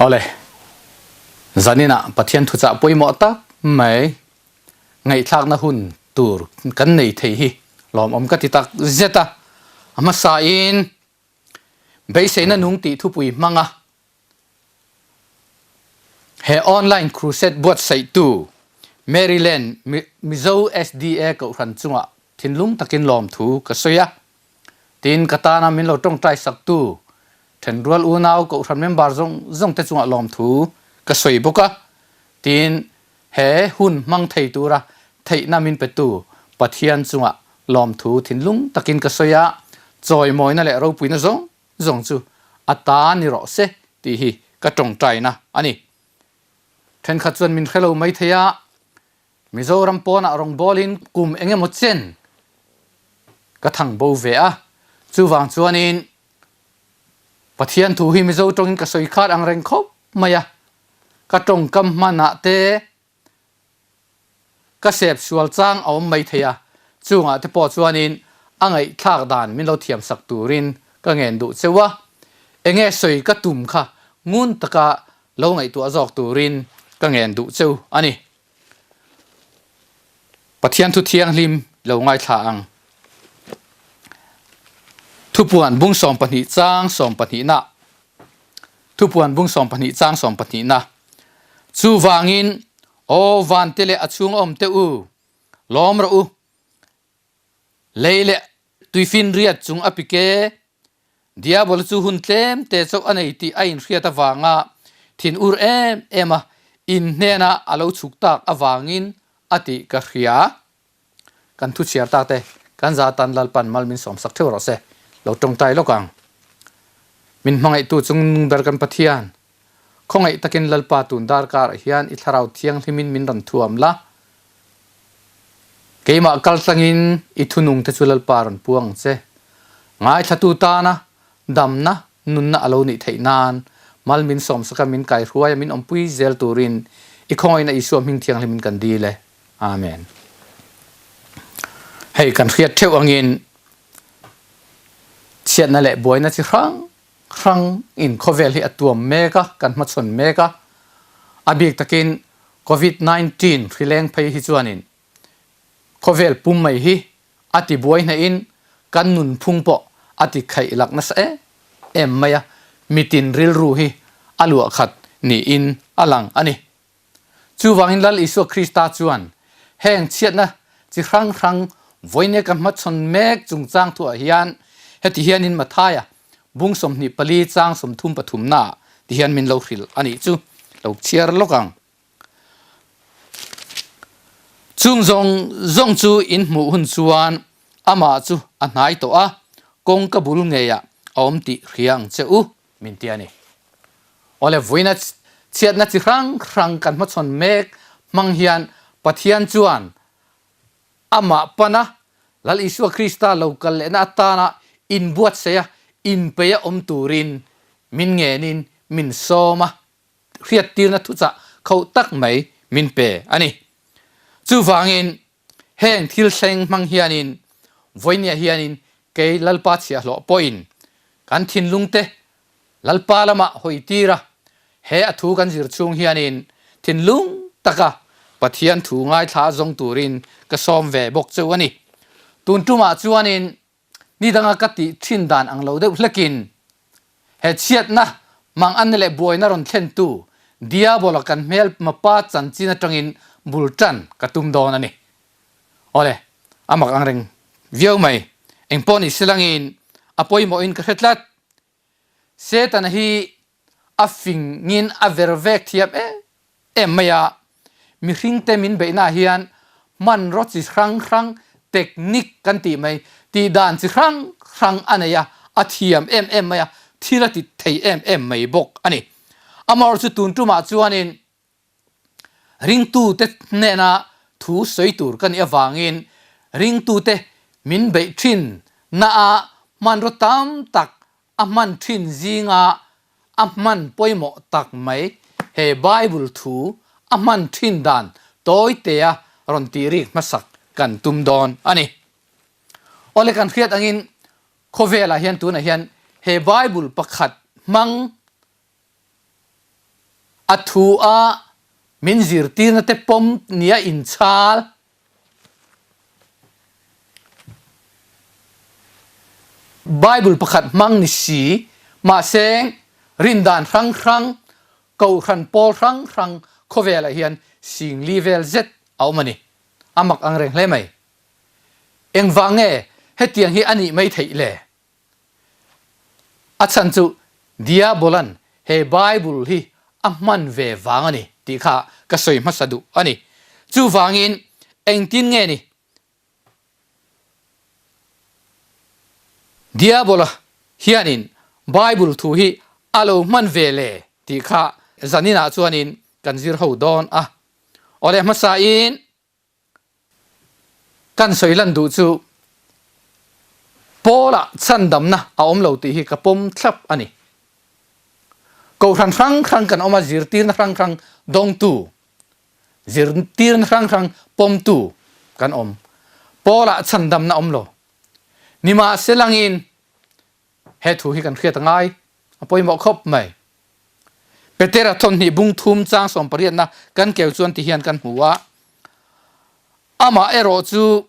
Awle, zaninah Pathian thuchah pawimawh tak mai ngaihthlakna hun tur kan nei thei hi lawmawm ka ti tak zet a. A hmasain beiseina nung tih thupui hmanga he online crusade buatsaihtu Maryland Mizo SDA Kohhran chungah thinlung takin lawmthu ka sawi a. Tin, ka tana min lo tawngtai saktu thenrual unau kohhran member zawng zawng te chungah lawmthu ka sawi bawk a. Tin, he hun hmang thei tura theihna min petu Pathian chungah lawmthu thinlung takin ka sawi a, chawimawina leh ropuina zawng zawng chu a ta ni rawh se tih hi ka tawngtaina a ni. Thenkhat chuan min hrelo mai thei a, Mizoram pawnah rawngbawlin kum eng emaw chen ka thang bo ve a, chuvang chuanin Pathian thu hi Mizo tawngin ka sawi khat ang reng khawp mai a, ka tawngkam hmanah te ka sep sual chang a awm mai thei a, chungah te pawh chuanin a ngaihthlak dan min lo thiam sak turin ka ngen duh cheu a, enge sawi ka tum kha ngun taka lo ngaihtuah zawk turin ka ngen duh cheu a ni. Pathian thu thianghlim lo ngaithla ang. Thupuan bung 12 chang 12 na. Thupuan bung 12 chang 12 na. Chuvangin aw vante leh a chhung awm te u, lawm rawh u. Lei leh tuifinriat chung a pike Diabol chu hun tlem te chauh a nei tih a inhriat avanga thin ur em em a, in hnena a lo chhuk tak avangin a tih ka hria. Kan thu chhiar tak te, kan za tan Lalpan mal min sawmsak theuh rawh se, lo tawngtai lawk ang. Min hmangaihtu chung ber kan Pathian, khawngaih takin Lalpa tun darkarah hian i thlarau thianghlimin min rawn thuam la, Keimah kaltlangin i thunungte chu Lalpa rawn puang ang che. Ngaithlatu tana damna, nunna a lo nih theih nan mal min sawmsaka min kaihruaia min awmpui zel turin i khawngaihna Isua hming thianghlimin kan dil e. Amen. Hei kan hriat theuh angin chhiatna leh buaina chi hrang hrang in khawvel hi a tuam mek a, kan hmachhawn mek a. A bik takin Covid 19 hrileng phei hi chuanin khawvel pum mai hi a ti buai hnahin kan nunphung pawh a ti khaih lak nasa em em mai a, mitin rilru hi a luah khat niin a lang a ni. Chuvangin Lal Isua Krista chuan heng chhiatna chi hrang hrang vawinia ka hmachhawn mek chungchang thuah hian heti hianin Mathaia bung 24 chang 33 naah ti hian min lo hrilh a nih chu lo chhiar lawk ang. Chung zawng zawng chu in hmuh hun chuan amah chu a hnai tawh a, kawngka bul ngeiah a awm tih hria ang che u min ti a ni. Awle vuina chhiatna chi hrang hrang kan hmachhawn mek hmang hian Pathian chuan amah pana Lal Isua Krista lo kal lehna atana inbuatsaih a, inpeih a awm turin min ngenin min sawm a, hriattirna thuchah khauh tak mai min pe a ni. Chuvangin heng thil thleng hmang hianin vawinia hianin kei Lalpa chhiahhlawh pawhin kan thinlungte Lalpa lamah hawi tir a, he a thu kan zir chhung hianin thinlung taka Pathian thu ngaithla zawng turin ka sawm ve bawk cheu a ni. Tun tumah chuanin ni danga ka tih thin dan ang lo deuh hlekin he chhiatna mang anna leh buaina rawn thlentu Diabola kan hmel mapa chanchin atangin bul tan ka tum dawn a ni. Awle, a mak angreng viau mai. Engpawh ni silangin a pawimawhin ka hre tlat. Setana hi a fingin a ver vek thiam em em mai a, mihringte min beihnaah hian hmanraw chi hrang hrang, technique kan tih mai, tih dan chi hrang hrang a nei a, a thiam em em mai a, thil a ti thei em em mai bawk a ni. Amaherawhchu tun tumah chuanin Ringtute hnena thu sawi tur ka nih avangin ringtute min beih thin naah hmanraw tam tak a hman thin zinga a hman pawimawh tak mai he Bible thu a hman thin dan tawitea rawn tih rik hmasak kan tum dawn a ni. Awle kan hriat angin khawvelah hian tunah hian he Bible pakhat hmang. A thu a min zirtirna te pawm nia inchhal. Bible pakhat hmang ni si, mahse rindan hrang hrang, kohhran pawl hrang hrang khawvelah hian singli vel zet a awm a ni. A mak ang reng hle mai. Engvang nge hetiang hi a nih mai theih le? A chhan chu Diabolan he Bible hi a hman ve vang a ni tih kha ka sawi hmasa duh a ni. Chuvangin engtin nge ni Diabola hianin Bible thu hi a lo hman ve le tih kha zaninah chuanin kan zir ho dawn a. Awle hmasain Kan sawi lan duh chu Paula chhandamna a awm lo tih hi ka pawm thlap a ni. Kohhran hrang hrang kan awm a, zirtirna hrang hrang dawngtu, zirtirna hrang hrang pawmtu kan awm. Paula chhandamna awm lo. Nimahselangin he thu hi kan hriat a ngai, a pawimawh khawp mai. Petera thawmhnih bung thum chang sawmpariatna kan keu chuan ti hian kan hmu a, Amah erawh chu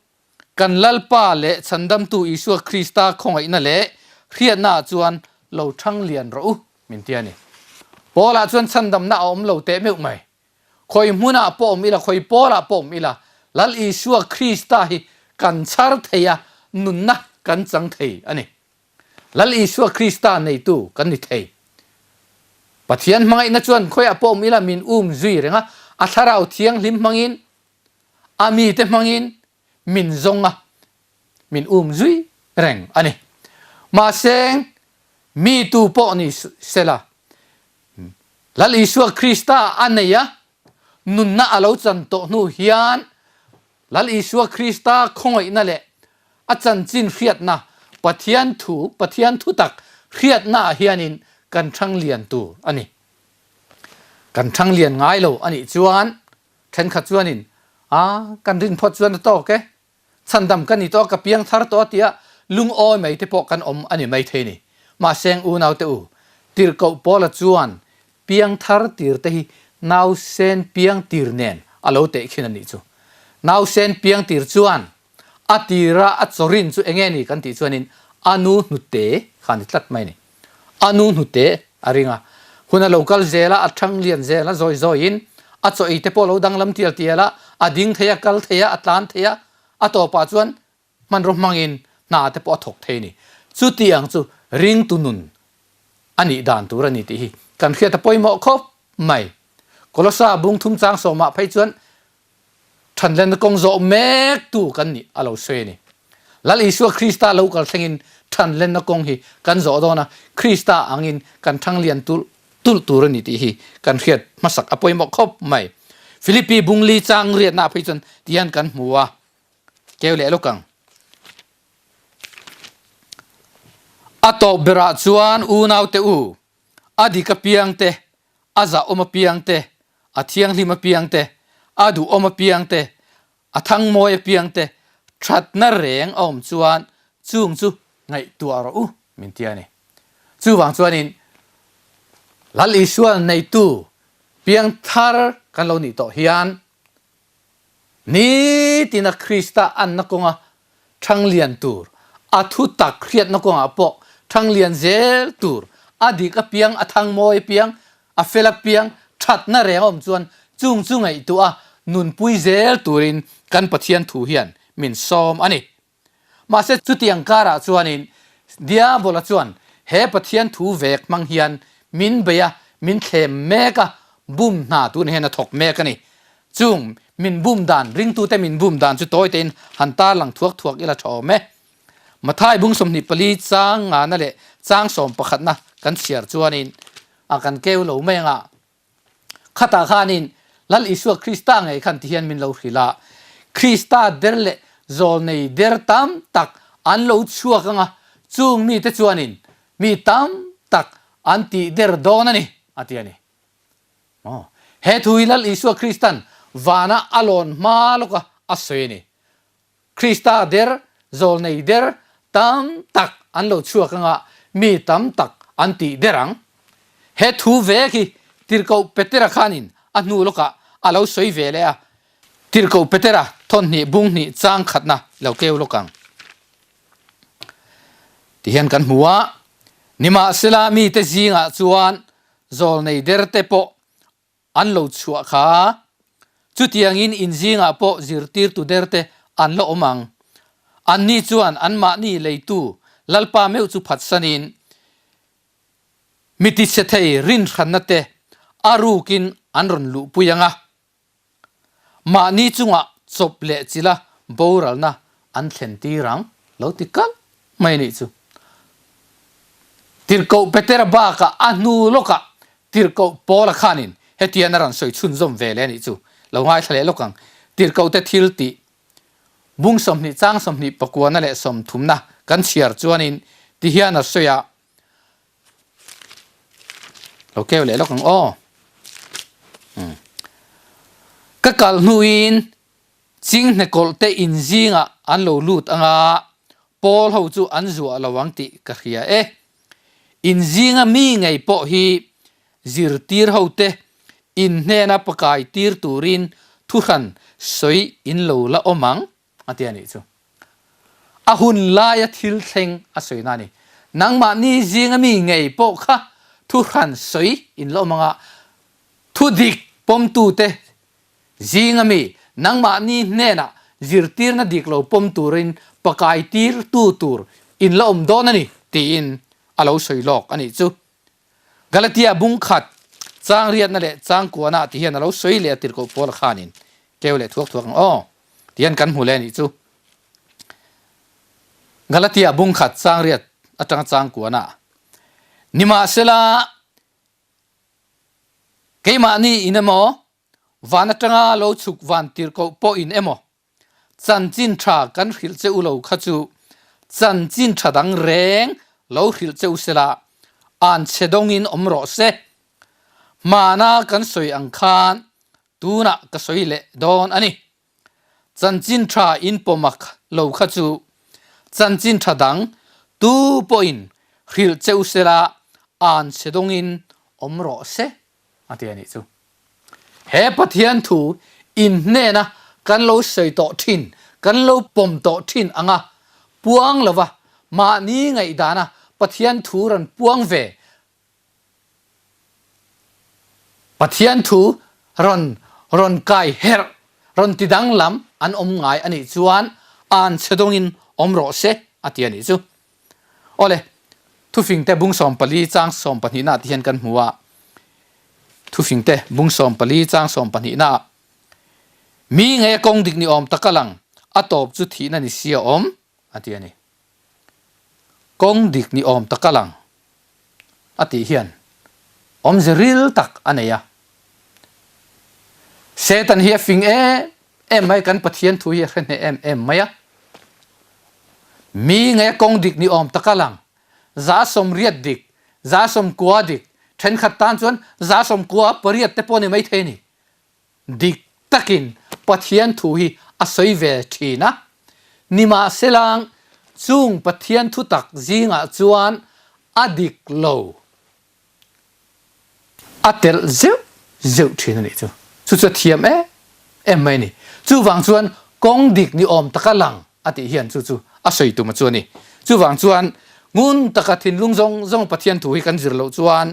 kan Lalpa leh Chhandamtu Isua Krista khawngaihna leh hriatnaah chuan lo thang lian rawh u, min ti a ni. Paula chuan chhandamna a awm lo teh meuh mai. Khawi hmunah pawh awm ila, khawi pawlah pawh awm ila, Lal Isua Krista hi kan chhar thei a, nunna kan chang thei a ni. Lal Isua Krista neitu kan ni thei. Pathian hmangaihna chuan khawiah pawh awm ila min um zui reng a, a Thlarau Thianghlim hmangin, a mite hmangin min zawng a, min um zui reng a ni. Mahse, mi tu pawh ni sela, Lal Isua Krista a nei a, nunna a lo chan tawh hnu hian Lal Isua Krista khawngaihna leh a chanchin hriatna, Pathian thu, Pathian thutak hriatnaah hianin kan thang lian tur a ni. Kan thang lian ngai lo a nih chuan thenkhat chuanin, A, kan rin phawt chuan a tawk e, Chhandam ka ni tawh a, ka piang thar tawh a tia lungawi mai te pawh kan awm a ni maithei ni. Mahse unaute u, tirhkoh Paula chuan piang thar tir te hi nausen piang tir nen a lo teh khin a nih chu. Nausen piang tir chuan a tira a chawrin chu enge ni kan tih chuanin a nu hnute kha a ni tlat mai a ni. A nu hnute a ring a, hun a lo kal zel a, a thang lian zel a, zawi zawiin a chaw ei te pawh a lo danglam tial tial a, a ding thei a, kal thei a, a tlan thei a, a tawpah chuan hmanraw hmangin hna te pawh a thawk thei a ni. Chuti ang chu ringtu nun a nih dan tur a ni tih hi kan hriat a pawimawh khawp mai. Kolosa bung thum chang sawmah phei chuan Thanlenna kawng zawh mektu kan nih a lo sawi a ni. Lal Isua Krista lo kal thlengin thanlenna kawng hi kan zawh dawn a, Krista angin kan thanglian tulh tulh tur a ni tih hi kan hriat hmasak a pawimawh khawp mai. Philippi bungli chang riatna phei chuan tihian kan hmu a, keu leh lawk ang. A tawp berah chuan unaute u, a dik apiang te, a zahawm apiang te, a thianghlim apiang te, a duhawm apiang te, a thangmawi apiang te, thatna reng a awm chuan chung chu ngaihtuah rawh u min ti a ni. Chuvang chuanin Lal Isua neitu piangthar kan lo nih tawh hian Nitina Krista anna kawnga thang lian tur, a thu tak hriatna kawngah pawh thang lian zel tur, a dik apiang, a thang mawi apiang, a fel apiang, thatna reng a awm chuan chung chu ngaihtuah a nunpui zel turin kan Pathian thu hian min sawm a ni. Mahse chutiang karah chuanin Diabola chuan he Pathian thu vek hmang hian min bei a, min thlem mek a, bum hna tunah hian a thawk mek a ni. Chung min bum dan, ringtute min bum dan chu tawi tein han tarlang thuak thuak ila tha awm e. Mathai bung 24 chang ngana leh chang sawm pakhatna kan chhiar chuanin a kan keu lo mai anga Khatah khanin Lal Isua Krista ngei khan tihian min lo hrilh a, Krista der leh zawlnei der tam tak an lo chhuak anga chung mite chuanin mi tam tak an tih der dawn a ni, a ti a ni. Maw? He thu hi Lal Isua Kristan vana a lawn hma lawka a sawi a ni. Krista der, zawlnei der tam tak an lo chhuak anga mi tam tak an tih der ang. He thu vek hi. Tirhkoh Petera khanin a hnu lawkah a lo sawi ve leh a, Tirhkoh Petera thawnhnih bung hnih chang khatna lo keu lawk ang. Tihian kan hmu a, nimahsela mite zingah chuan zawlnei derte pawh an lo chhuah kha. Chutiangin in zingah pawh zirtirtu derte an la awm ang. Anni chuan anmahni leitu Lalpa meuh chu phatsanin mi tichhe thei rinhranna te a rukin an rawn luhpui ang a. Mahni chungah chawp leh chila boralna an thlen tir ang lo ti kalh mai anih chu. Tirhkoh Petera bakah a hnu lawkah Tirhkoh Paula khanin hetian a rawn sawi chhunzawm ve leh anih chu. Lo ngaithla leh lawk ang. Tirhkohte thil tih bung 20 chang 20 pakuana leh sawmthumna kan chhiar chuanin tihian a sawi a. Lo keu leh lawk ang aw. Ka kal hnuin chinghne kawlh te in zingah an lo lut anga Paul ho chu an zuah lo ang tih ka hria e. In zinga mi ngei pawh hi zirtir ho te in hnena pakai tir turin thuhran sawi in lo la awm ang. A ti a nih chu. A hun laia thil thleng a sawi na a ni. Nangmahni zinga mi ngei pawh kha thu hran sawi in la awm anga thu dik pawmtute zinga mi nangmahni hnenah zirtirna dik lo pawm turin pakai tirtu tur in la awm dawn a ni tiin a lo sawi lawk a nih chu. Galatia bung khat chang riatna leh chang kuana ti hian a lo sawi leh a tirhkoh Paula khanin keu leh thuak thuak ang aw ti hian kan hmu leh a nih chu. Galatia bung khat chang riat atanga chang kuana Nimahsela keimahni in emaw van atanga lo chhuk van tirhkoh pawh in emaw Chanchin tha kan hrilh che u lo kha chu chanchin tha dang reng lo hrilh che u sela, an chhe dawngin awm rawh se. Hmana kan sawi ang khan tunah ka sawi leh dawn a ni. Chanchin tha in pawmak lo kha chu chanchin tha dang tu pawhin hrilh che u sela, an chhe dawngin awm rawh se a ti a nih chu. He Pathian thu in hnena kan lo sawi tawh thin, kan lo pawm tawh thin anga puang lova mahni ngaihdana Pathian thu rawn puang ve, Pathian thu rawn rawn kai herh, rawn ti danglam an awm ngai a nih chuan an chhe dawngin awm rawh se a ti a nih chu. Awle, thufingte bung 14 chang 12 na ti hian kan hmu a. Thufingte bung 14 chang 12 na mi nge kawng dik ni awm taka lang a tawp chu thihna ni si a awm a ti a ni. Kawng dik ni awm taka lang a tih hian awmze ril tak a nei a. Satan hi a fing em em mai, kan Pathian thu hi a hre hneh em em mai a. Mi nge kawng dik ni awm taka lang, 180 dik, 90 dik, thenkhat tan chuan 98 te pawh ni mai thei a ni. Dik takin Pathian thu hi a sawi ve thin a, nimahselang chung Pathian thu tak zingah chuan a dik lo a telh zeuh zeuh thin a nih chu. Chu chu a thiam em em mai a ni. Chuvang chuan kawng dik ni awm taka lang a tih hian chu chu a sawi tum a chu a ni. Chuvang chuan ngun taka thinlung zawng zawng Pathian thu hi kan zir loh chuan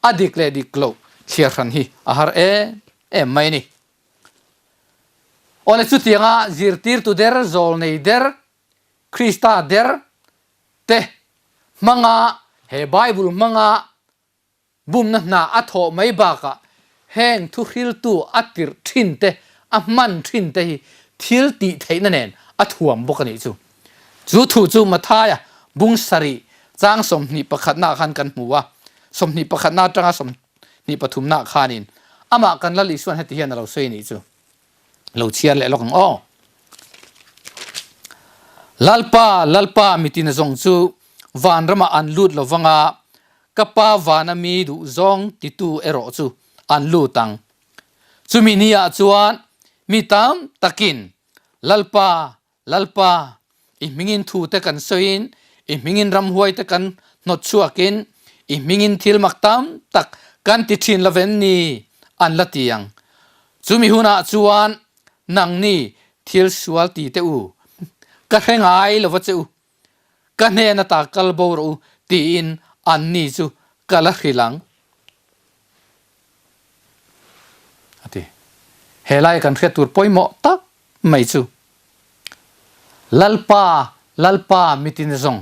a dik leh dik loh thliar hran hi a har em em mai a ni. Awle chutianga zirtirtu der, zawlnei der, Krista der te hmanga he Bible hmanga bumna hna a thawh mai bakah heng thuhriltu a tirh thin te, a hman thin te hi thil tih theihna nen a thuam bawk a nih chu. Chu thu chu Mathaia bung sarih chang 21 naah khan kan hmu a, 21 na atanga 23 naah khanin amah kan Lal Isuan heti hian a lo sawi a nih chu. Lo chhiar leh lawk ang aw. Lalpa, Lalpa mitin zawng chu vanramah an lut lo vanga ka Pa vana mi duh zawng titu erawh chu an lut ang. Chumi niah chuan mi tam takin Lalpa, Lalpa, i hmingin thu te kan sawiin, i hmingin ramhuai te kan hnawt chhuakin, i hmingin thil mak tam tak kan ti thin lo vem ni? an la ti ang. Chumi hunah chuan nangni thil sual ti teh u, ka hre ngai lo va che u, ka hnen ata kal bo rawh u tiin anni chu ka la hrilh ang, a ti. He laia kan hriat tur pawimawh tak mai chu Lalpa, Lalpa mitin zawng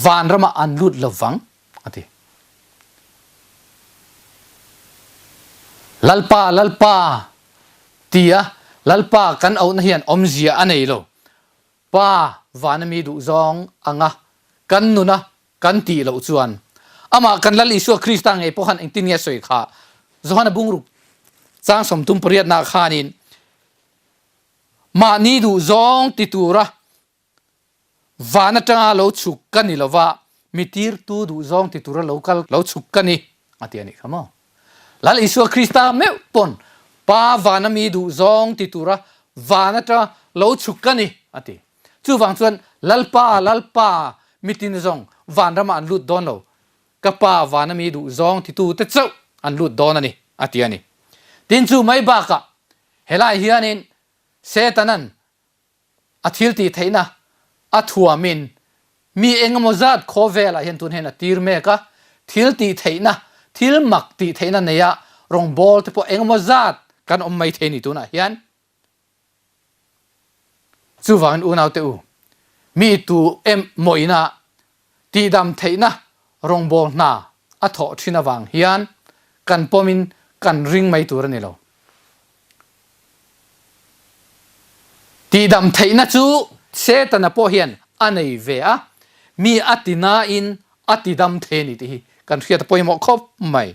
vanramah an lut lo vang, a ti. Lalpa, Lalpa tia Lalpa kan auhna hian awmzia a nei lo. Pa vana mi duhzawng anga kan nuna kan tih loh chuan amah kan Lal Isua Krista ngei pawh khan engtin nge a sawi kha? Johana bungruk chang sawmtum pariatna khanin mahni duhzawng ti tura van atanga lo chhuk ka ni lova, mi tirtu duhzawng ti tura lo kal lo chhuk ka ni a ti a nih kha maw? Lal Isua Krista meuh pawn Pa vana mi duhzawng ti tura van atanga lo chhuk ka ni a ti. Chuvang chuan Lalpa, Lalpa mitin zawng vanramah an lut dawn lo, ka Pa vana mi duhzawng titute chauh an lut dawn a ni a ti a ni. Tin chu mai bakah helai hianin Setanan A thil tih theihna a thuamin mi engemaw zat khawvelah hian tun hian a tir mek a, thil tih theihna, thil mak tih theihna neia rawngbâwl te pawh engemaw zat kan awm mai thei ni tunah hian. Chuvangin unaute u, mi tu emaw ina Tihdam theihna rawngbâwl hna a thawh ṭhin avang hian kan pawmin kan ring mai tur a ni lo. Tihdam theihna chu Setana pawh hian a nei ve a, mi a ti nain a tidam thei a ni tih hi kan hriat a pawimawh khawp mai.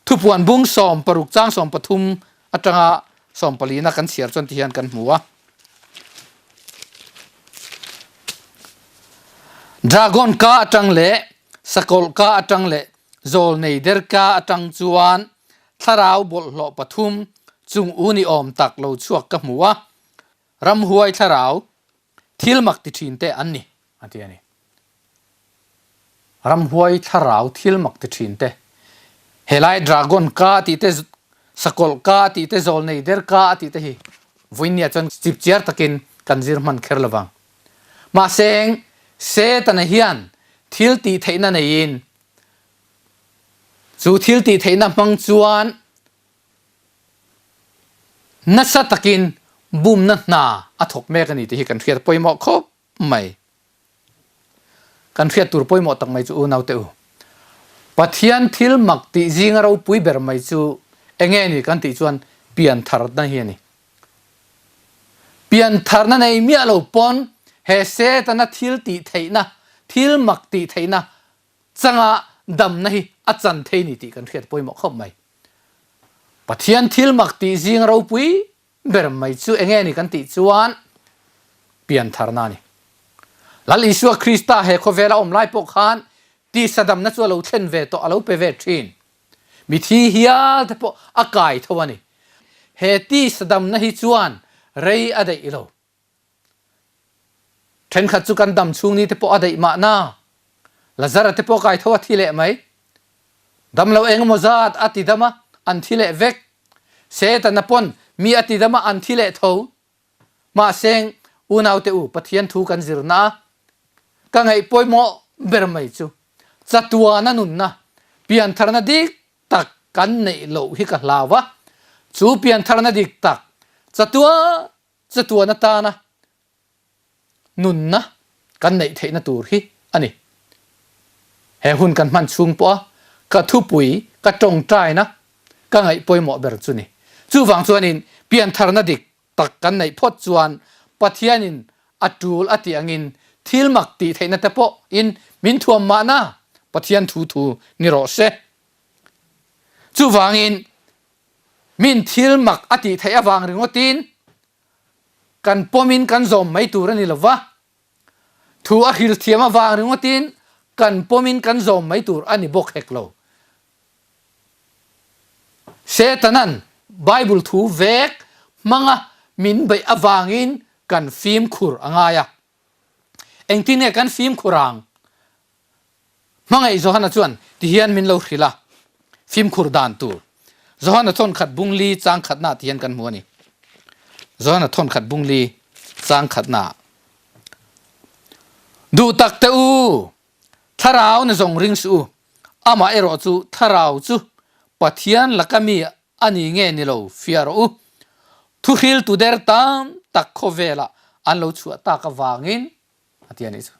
Thupuan bung 16 chang 13 atanga 14 na kan chhiar chuan ti hian kan hmu a. Dragon ka atang leh sakawlh ka atang leh zawlnei der ka atang chuan thlarau bawlhhlawh pathum chung u ni awm tak lo chhuak ka hmu a, ramhuai thlarau thil mak ti thin te an ni a ti a ni. Ramhuai thlarau thil mak ti thin te, helai dragon ka tih te, sakawlh ka tih te, zawlnei der ka tih te hi vawinia chuan chipchiar takin kan zir hman kher lovang. Mahse, Setana hian thil tih theihna neiin chu thil tih theihna hmang chuan nasa takin bumna hna a thawk mek a ni tih hi kan hriat pawimawh khawp mai. Kan hriat tur pawimawh tak mai chu unaute u, Pathian thil mak tih zinga ropui ber mai chu enge ni kan tih chuan piantharna hi a ni. Piantharna nei miah lo pawn he Setana thil tih theihna, thil mak tih theihna changa damna hi a chan thei ni tih kan hriat pawimawh khawp mai. Pathian thil mak tih zinga ropui ber mai chu enge ni kan tih chuan piantharna a ni. Lal Isua Krista he khawvela awm lai pawh khan tisa damna chu a lo thlen ve tawh, a lo pe ve thin. Mithi hial te pawh a kai tho a ni. He tisa damna hi chuan rei a daih lo. Thenkhat chu kan dam chhung ni te pawh a daih mahna. Lazara te pawh kai tho a thi leh mai. Dam lo engemaw zat a ti dam a, an thi leh vek. Setana pawn mi a ti dam a, an thi leh tho. Mahse, unaute u, Pathian thu kan zirna a, ka ngaih pawimawh ber mai chu chatuana nunna, piantharna dik tak kan neih loh hi ka hlau a. Chu piantharna dik tak, chatuan chatuan atana nunna kan neih theihna tur hi a ni. He hun kan hman chhung pawha ka thupui, ka tawngtaina ka ngaih pawimawh ber chu ni. Chuvang chuanin piantharna dik tak kan neih phawt chuan Pathianin a tul a tih angin thil mak tih theihna te pawhin min thuam mahna Pathian thu thu ni rawh se. Chuvangin min thil mak a tih theih avang ringawtin Kan pawmin kan zawm mai tur a ni lo va, thu a hril thiam avang ringawtin kan pawmin kan zawm mai tur a ni bawk hek lo. Setanan Bible thu vek hmanga min beih avangin kan fimkhur a ngai a. Engtin nge kan fimkhur ang? Hmangaih Johana chuan tihian min lo hrilh a. Fimkhur dan tur. Johana thawn khat bung li chang khatna ti hian kan hmu a ni. Johana thawn khat bung li chang khatna. Duh tak te u, thlarau na zawng ring suh u, amah erawh chu thlarau chu Pathian laka mi a ni nge ni lo fiah rawh u. Thuhriltu der tam tak khawvelah an lo chhuah tak avangin a ti a nih chu.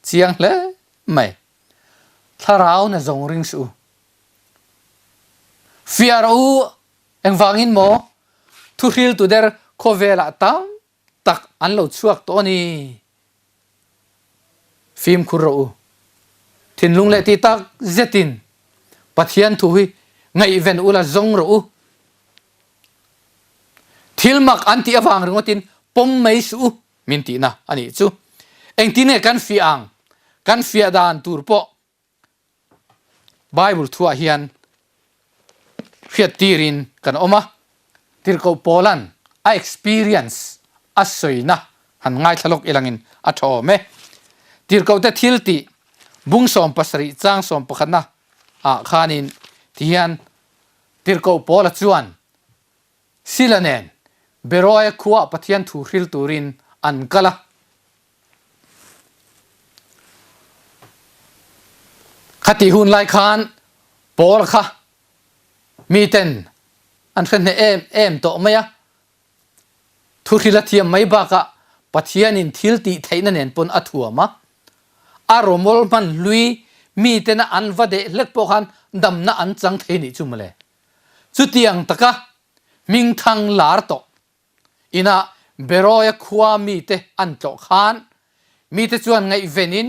Chiang hle mai. Thlarau na zawng ring suh u. Fiah rawh u, engvangin maw? Thuhriltu der khawvelah tam tak an lo chhuak tawh a ni. Fimkhur rawh u. Thinlung leh ti tak zetin Pathian thu hi ngaihven ula zawng rawh u. Thil mak an tih avang ringawtin pawm mai suh u min tihna a nih chu. Engtin nge kan fiah ang? Kan fiah dan tur pawh Bible thuah hian hriattirin kan awm a, Tirhkoh Paula'n a experience a sawina han ngaithla lawk ilangin a tha awm e. Tirhkohte thiltih bung 70 chang sawmpakhatna ah khanin tihian Tirhkoh Paula chuan Sila nen Beroia khuaah Pathian thu hril turin an kal a. Khatih hun lai khan Paul kha miten an hre hneh em em tawh mai a. Thuhril a thiam mai bakah Pathianin thil tih theihna nen pawn a thuam a. A rawmawl hman hlui mitena an va deh hlek pawh khan damna an chang thei nih chu mawle. Chutiang taka hmingthang lar tawh Inah Beroia khua mite an tlawh khan mite chuan ngaihvenin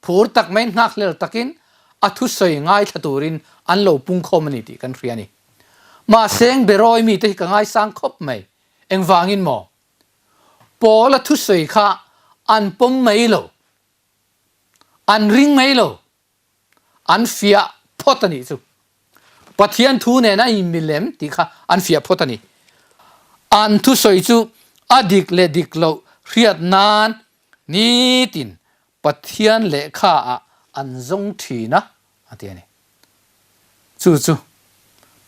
phur tak mai nghakhlel takin a thusawi ngaithla turin an lo pungkhawm a ni tih kan hria a ni. Mahseng Beroi mite hi ka ngaisang khawp mai. Engvangin maw? Paula thusawi kha an pawm mai lo, an ring mai lo. An fiah phawt a nih chu. Pathian thu nen a inmilem tih kha an fiah phawt a ni. An thusawi chu a dik leh dik loh hriat nan nitin Pathian lehkha ah an zawng thin a, a ti a ni. Chu chu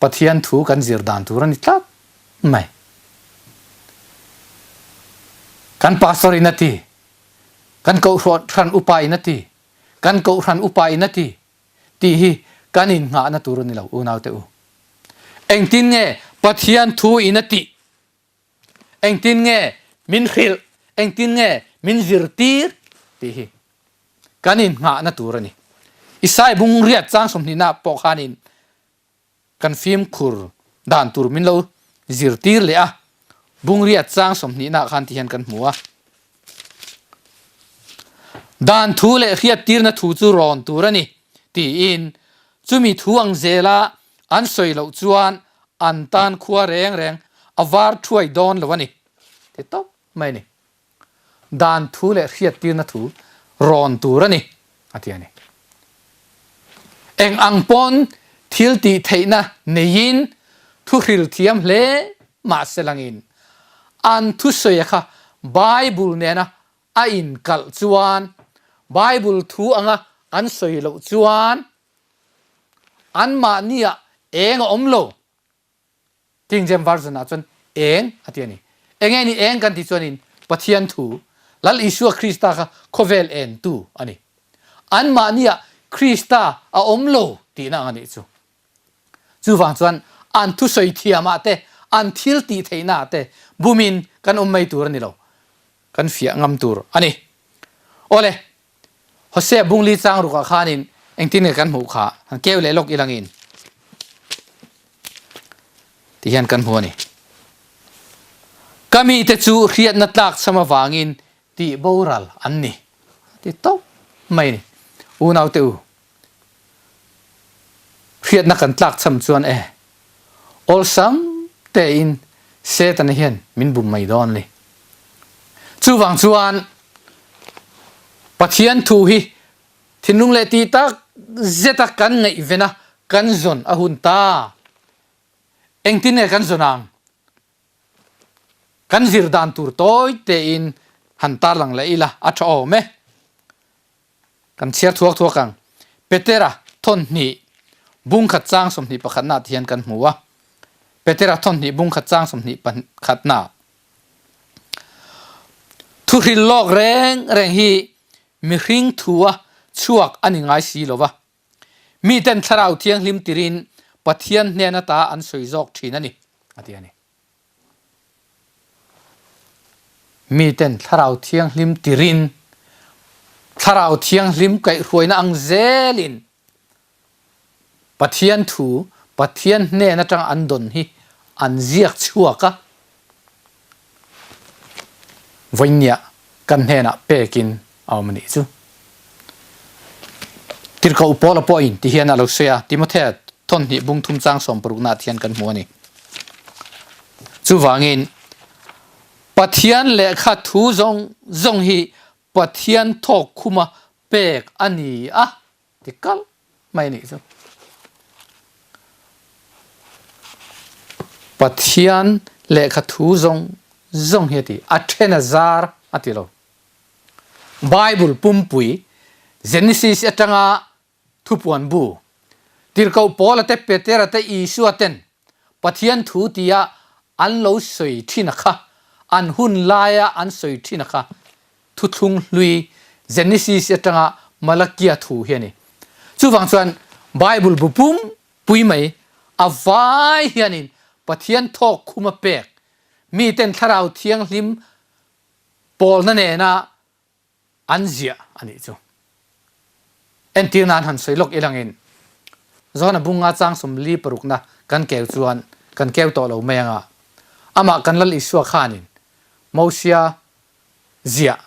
Pathian thu kan zir dan tur a ni tlat mai. Kan pastor in a ti, kan kohhran upa in a ti, Kan kohhran upa in a ti tih hi kan innghahna tur a ni lo unaute u. Engtin nge Pathian thu in a tih? Engtin nge min hrilh? Engtin nge min zirtir? tih hi kan innghahna tur a ni. Isai bung riat chang 20 ah pawh khanin Kan fimkhur dan tur min lo zirtir leh a, Bungriat chang 20 ah khan ti hian kan hmu a. Dan thu leh hriattirna thu chu rawn tur a ni tiin chumi thu ang zela an sawi loh chuan an tan khua reng reng a var thuai dawn lo a ni ti tawp mai a ni. Dan thu leh hriattirna thu rawn tur a ni, a ti a ni. Eng ang pawn thil tih theihna neiin thu hril thiam hle mah se langin an thusawi kha Bible nena a inkalh chuan, Bible thu anga an sawi loh chuan anmahniah eng a awm lo. King James Version ah chuan eng a ti a ni. Enge ni eng kan tih chuanin Pathian thu, Lal Isua Krista kha khawvel entu a ni. Anmahniah Krista a awm lo tihna ang a nih chu. Chuvang chuan an thusawi thiamah te, an thil tih theihnaah te bumin kan awm mai tur a ni lo. Kan fiah ngam tur a ni. Awle, Hosea bungli chang rukah khanin engtin nge kan hmuh kha han keu leh lawk ilangin ti hian kan hmu a ni. Ka mite chu hriatna tlak cham avangin tih boral an ni ti tawp mai a ni. Unaute u, Hriatna kan tlak cham chuan e, awlsam tein Setana hian min bum mai dawn a ni. Chuvang chuan Pathian thu hi thinlung leh tih tak zeta kan ngaihven a, kan zawn a hun ta. Engtin nge kan zawn ang? Kan zir dan tur tawi tein han tarlang leh ila a tha awm e. Kan chhiar thuak thuak ang. Petera thawn hnih. Bung khat chang 21 na te hian kan hmu a. Petera thawnhnih bung khat chang 21 na. Thuhril lawk reng reng hi mihring thua chhuak a ni ngai si lo va. Miten Thlarau Thianghlim tirin Pathian hnen ata an sawi zawk thin a ni, a ti a ni. Miten Thlarau Thianghlim tirin Thlarau Thianghlim kaihhruaina ang zelin Pathian thu Pathian hnen atang an dawn hi an ziak chhuak a, vawinia kan hnenah pekin a awm a nih chu. Tirhkoh Paula pawhin ti hian a lo sawi a, Timothea thawnhnih bung thum chang sawmparuknaah thian kan hmu a ni. Chuvangin, Pathian lehkha thu zawng zawng hi Pathian thawk khuma pek a ni a ti kalh mai a nih chu. Pathian lehkha thu zawng zawng hi a ti, a then a zar a ti lo. Bible pumpui Genesis atanga thupuan bu, Tirhkoh Paula te, Petera te, Isua ten Pathian thu tia an lo sawi thin a kha, an hun laia an sawi thin a kha thuthlung hlui Genesis atanga Malakia thu hi a ni. Chuvang chuan Bible bu pumpui mai a vai hianin Pathian thawk khuma pek miten Thlarau Thianghlim pawlna nena an ziah a nih chu. Entir nan han sawi lawk ilangin Johana bunga chang 46 na kan keu chuan kan keu tawh lo mai anga amah kan Lal Isua khanin Mosia ziah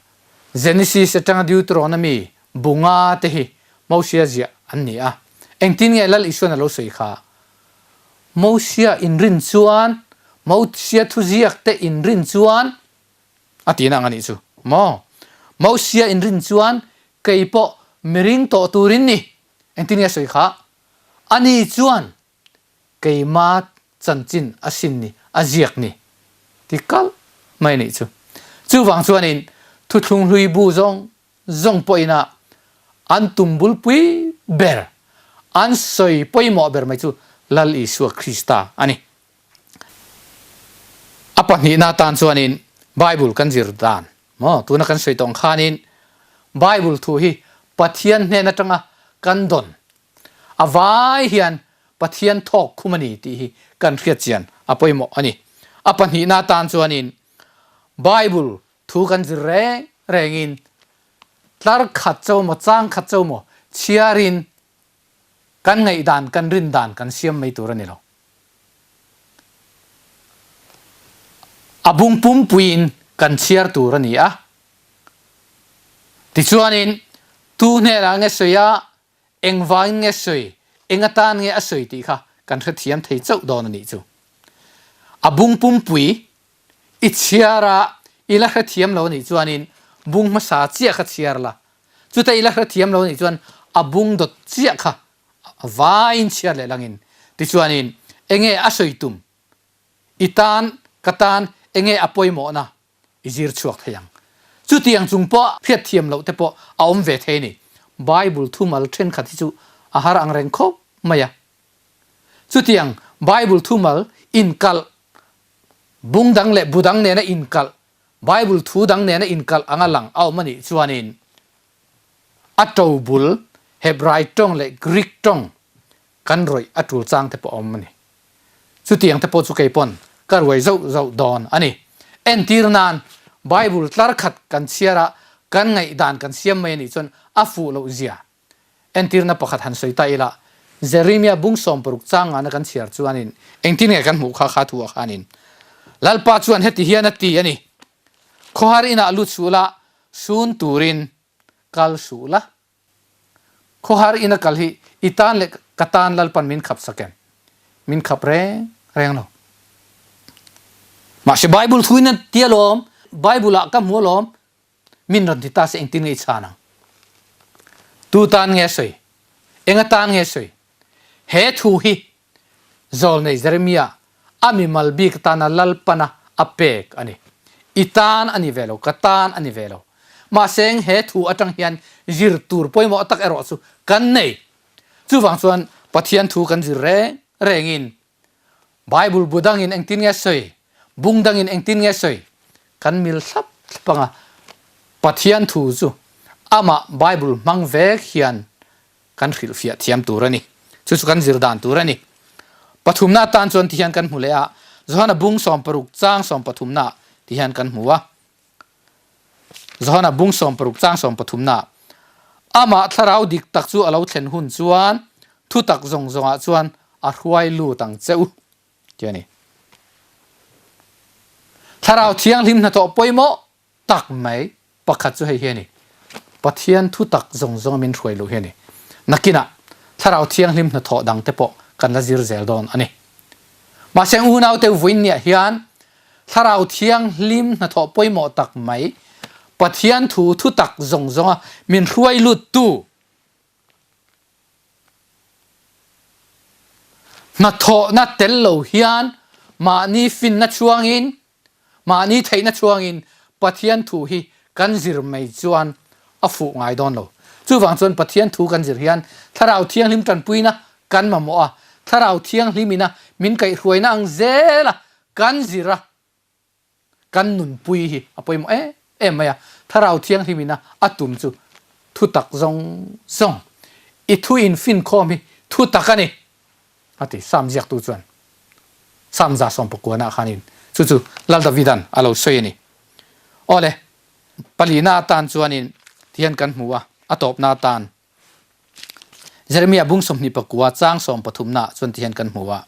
Genesis atanga Deuteronomy bunga te hi Mosia ziah an ni a. Engtin nge Lal Isuan a lo sawi kha? Mosia inrin chuan Mosia thuziak te inrin chuan A tihna ang a nih chu maw? Mosia inrin chuan kei pawh miring tawh turin ni. Engtin nge a sawi kha? Ani chuan keima chanchin a sin ni, a ziak ni ti kalh mai a nih chu. Chuvang chuanin thuthlung hlui bu zawng zawng pawhina an tum bulpui ber, an sawi pawimawh ber mai chu Lal Isua Krista a ni. A pahnihna atan chuanin Bible kan zir dan maw? Tuna kan sawi tawh ang khanin Bible thu hi Pathian hnen atanga kan dawn a vai hian Pathian thawk khum a ni tih hi kan hriat chian a pawimawh a ni. A pahnihna atan chuanin Bible thu kan zir reng rengin tlar khat cho maw chang khat cho maw chhiarin Kan ngaihdan, kan rindan kan siam mai tur a ni lo. A bung pumpuiin kan chhiar tur a ni a. Tichuanin, tu hnenah nge sawi a, engvangin nge sawi, eng atan nge a sawi tih kha kan hrethiam thei chauh dawn a nih chu. A bung pumpui i chhiar a, i la hrethiam lo a nih chuanin bung hmasa chiah kha chhiar la, Chutah i la hrethiam lo anih chuan a bung dawt chiah kha a vaiin chhiar leh langin tichuanin enge a sawi tum i tan ka tan enge a pawimawhna i zir chhuak thei ang. Chutiang chung pawh hriatthiam loh te pawh a awm ve thei a ni. Bible thumal thenkhat hi chu a har ang reng khawp mai a. Chutiang Bible thumal inkalh bung dang leh bu dang nena inkalh Bible thu dang nena inkalh anga lang a awm a nih chuanin a to bul Hebrai tawng leh Greek tawng kan rawih a tul chang te pawh a awm a ni. Chutiang te pawh chu kei pawn ka ruai zauh zauh dawn a ni. Entir nan Bible tlar khat kan chhiar a, kan ngaihdan kan siam mai a nih chuan a fuh loh zia Entirna pakhat han sawi ta ila, Jeremia bung 60 chang ngana kan chhiar chuanin engtin nge kan hmuh kha kha thu ah khanin Lalpa chuan heti hian a ti a ni, Khawhar inah lut suh la, sun turin kal suh la. Khawhar ina kal hi i tan leh ka tan Lalpan min khap sak em? Min khap reng reng lo. Mahse Bible thuin a ti alawm, Bible ah ka hmu alawm, Min rawn ti ta se engtin nge i chhan ang? Tu tan nge a sawi? Eng atan nge a sawi? He thu hi Zawlnei Jeremia a mimal bik atana Lalpana a pek a ni. I tan a ni ve lo, ka tan a ni ve lo. Mahse eng he thu atang hian zir tur pawimawh tak erawh chu kan nei. Chuvang chuan. Pathian thu kan zir reng rengin Bible bu dangin engtin nge sawi, bung dangin engtin nge sawi kan mil thlap thlap anga Pathian thu chu amah Bible hmang vek hian kan hrilhfiah thiam tur a ni. Chu chu kan zir dan tur a ni. Pathumna atan chuan ti hian kan hmu leh a, Johana bung 60 chang sawmpathumna ti hian kan hmu a. Johana bung 60 chang sawmpathumna Amah thlarau dik tak chu a lo thlen hun chuan thutak zawng zawngah chuan a hruai lut ang che u ti a ni. Thlarau thianghlim hnathawh pawimawh tak mai pakhat chu hei hi a ni, Pathian thutak zawng zawnga min hruai loh hi a ni. Nakinah Thlarau Thianghlim hnathawh dangte pawh kan la zir zel dawn a ni. Mahse unaute vawiinniah hian Thlarau Thianghlim hnathawh pawimawh tak mai, Pathian thu thutak zawng zawnga min hruai luttu, hnathawhna tel lo hian mahni finna chhuangin, mahni theihna chhuangin Pathian thu hi kan zir mai chuan a fuh ngai dawn lo. Chuvang chuan Pathian thu kan zir hian Thlarau Thianghlim tanpuina kan mamawh a, Thlarau Thianghlimina min kaihhruaina ang zela kan zir a, Kan nunpui hi a pawimawh em em mai a, Thlarau Thianghlim ina a tum chu thutak zawng zawng, i thu infinkhawm hi thutak a ni, a ti Psalm ziaktu chuan Psalm 119 khanin chu chu Lal Davidan a lo sawi a ni. Awle, palina atan chuanin tihian kan hmu a, a tawpna atan Jeremiah bung 29 chang 13 chuan tihian kan hmu a,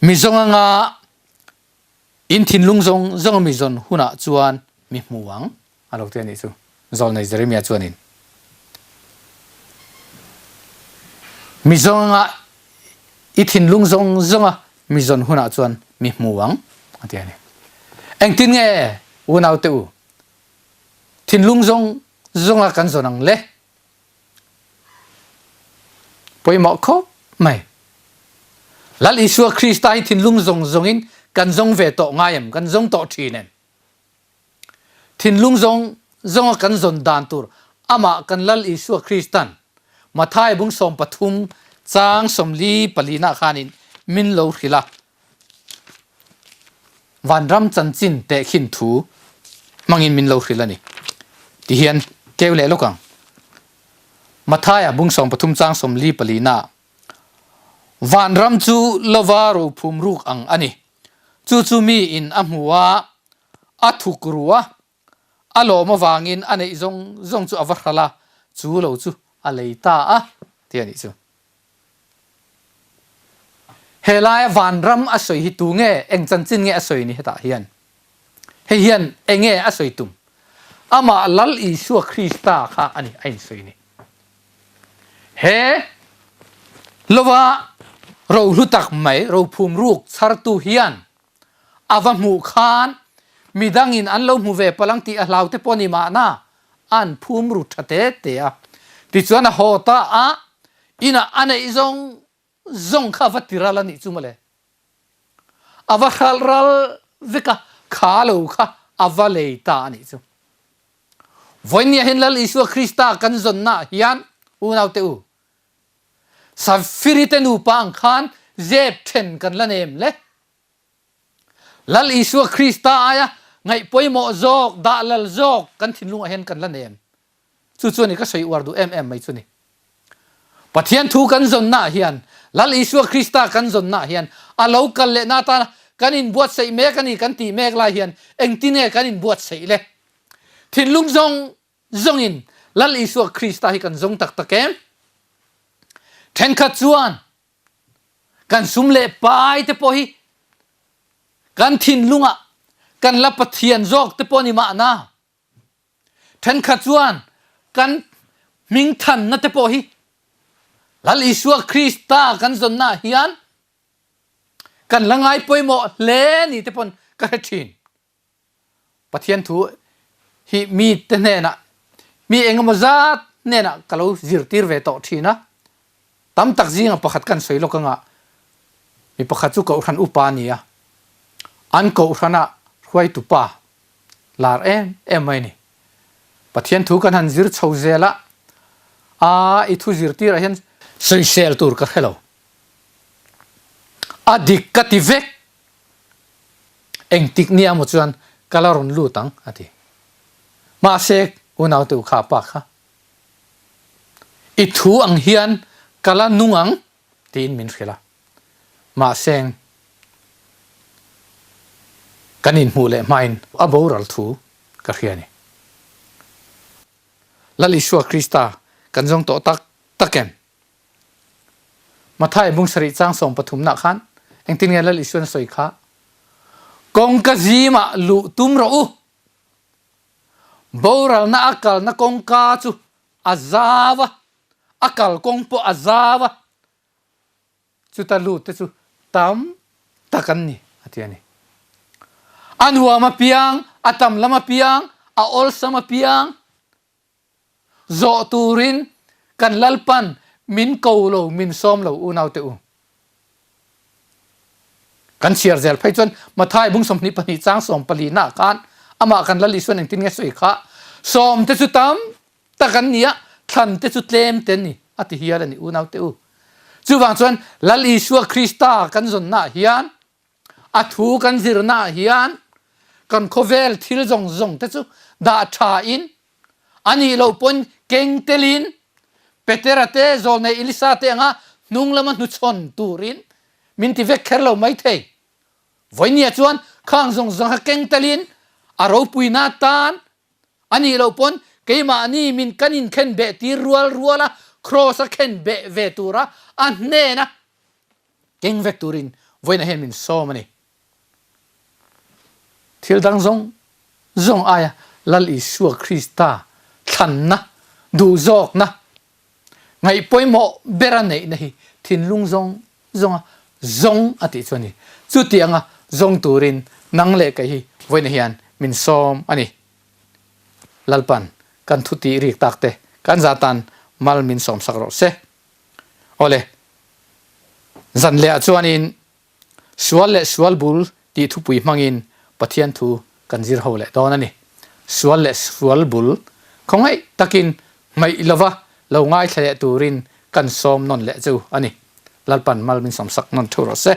Mi zawng anga in thinlung zawng zawnga mi zawn hunah chuan mi hmu ang, a lo ti a nih chu. Zawlnei Jeremiah chuanin, Mi zawng anga i thinlung zawng zawnga mi zawn hunah chuan mi hmu ang, a ti a ni. Engtin nge unaute u, thinlung zawng zawnga kan zawn ang le? Pawimawh khawp mai. Lal Isua Krista hi thinlung zawng zawngin kan zawng ve tawh ngai em? Kan zawng tawh thin em? Thinlung zawng zawnga kan zawn dan tur amah kan Lal Isua Kristan Mathai bung 13 chang 44 nah khanin min lo hrilh a. Vanram chanchin tehkhin thu hmangin min lo hrilh a ni. Tihian keu leh lawk ang. Mathaia bung 13 chang 44 na Vanram chu lova rophum ruk ang a ni. Chu chu mi in a hmu a, a thuk ru a, a lawm avangin a neih zawng zawng chu a va hral a, chu lo chu a lei ta a, ti a nih chu. He laia vanram a sawi hi tu nge, eng chanchin nge a sawi ni hetah hian? Hei hian eng nge a sawi tum? Amah Lal Isua Krista kha a ni a insawi ni. He lova rohlu tak mai, rophum ruk chhartu hian a va hmuh khan midangin an lo hmu ve palh ang tih a hlau te pawh ni mahna an phum ru tha te te a. Tichuan a haw ta a, inah a neih zawng zawng kha a va ti ral a nih chu mawle. A va hralh ral vek a, kha lo kha a va lei ta a nih chu. Vawinia hian Lal Isua Krista kan zawnnaah hian unaute u, Safiri te nupa ang khan zep then kan la nem le. Lal Isua Krista aia ngaih pawimawh zawk, dah lal zawk kan thinlungah hian kan la nem. Chu chu a ni ka sawi uar duh em em mai chu ni. Pathian thu kan zawnnaah hian, Lal Isua Krista kan zawnnaah hian a lo kal lehna atana kan inbuatsaih mek a ni kan tih mek lai hian engtin nge kan inbuatsaih le? Thinlung zawng zawngin Lal Isua Krista hi kan zawng tak tak em? Thenkhat chuan kan sum leh pai te pawh hi kan thinlungah kan la Pathian zawk te pawh ni mahna. Thenkhat chuan kan hmingthanna te pawh hi Lal Isua Krista kan zawnnaah hian kan la ngai pawimawh hle ni te pawn ka hre thin. Pathian thu hi mite hnenah, mi engemaw zat hnenah ka lo zirtir ve tawh thin a. Tam tak zinga pakhat kan sawi lawk anga mi pakhat chu Kohhran upa a ni a, an Kohhrana hruaitu pa lar em em mai a ni. Pathian thu kan han zir chho zel a, a i thu zirtirah hian. Sawisel tur ka hre lo. A dik ka ti vek. Engtik nia maw chuan ka la rawn lut ang, a ti. Mahse, unaute u kha pa kha, i thu ang hian ka la nung ang, tiin min hrilh a. Mahse, kan inhmuh leh hmain a boral thu ka hria a ni. Lal Isua Krista kan zawng tawh tak tak em? Mathai bung sarih chang sawm pathumnah khan engtin nge Lal Isuan a sawi kha? Kawngka zimah luh tum rawh u. Boralna a kalna kawngka chu a zau a, a kal kawng pawh a zau a, chuta lut te chu tam tak an ni a ti a ni. A nuam apiang, a tam lam apiang, a awlsam apiang zawh turin kan Lalpan min ko lo, min sawm lo unaute u. Kan chhiar zel phei chuan Mathai bung 22 chang 14 nah khan amah kan Lal Isuan engtin nge sawi kha sawm te chu tam tak an ni a, thlan te chu tlem te an ni a ti hial a ni unau te u. Chuvang chuan Lal Isua Krista kan zawnnaah hian, a thu kan zirnaah hian kan khawvel thil zawng zawng te chu dah tha in, a nih loh pawn keng telin Petera te, Zawlnei Elisa te anga hnung lama hnuchhawn turin min ti vek kher lo maithei. Vawinia chuan khang zawng zawng kha keng telin a ropuina tan A nih loh pawn keimahni min kan inkhen beh tir rual rual a, Kraws a khen beh ve tura a hnena keng vek turin vawiinah hian min sawm a ni. Thil dang zawng zawng aia Lal Isua Krista thlanna, duhzawkna, Ngaih pawimawh bera neihna hi thinlung zawng zawnga zawng a tih chu a ni. Chutianga zawng turin nang leh kei hi vawiinah hian min sawm a ni. Lalpan kan thu tih rik tak te kan za tan mal min sawmsak rawh se. Awle, zan lehah chuanin Sual leh sual bul tih thupui hmangin Pathian thu kan zir ho leh dawn a ni. Sual leh sual bul khawngaih takin hmaih lova lo ngaithla leh turin kan sawm nawn leh chu a ni. Lalpan mal min sawmsak nawn thu rawh se.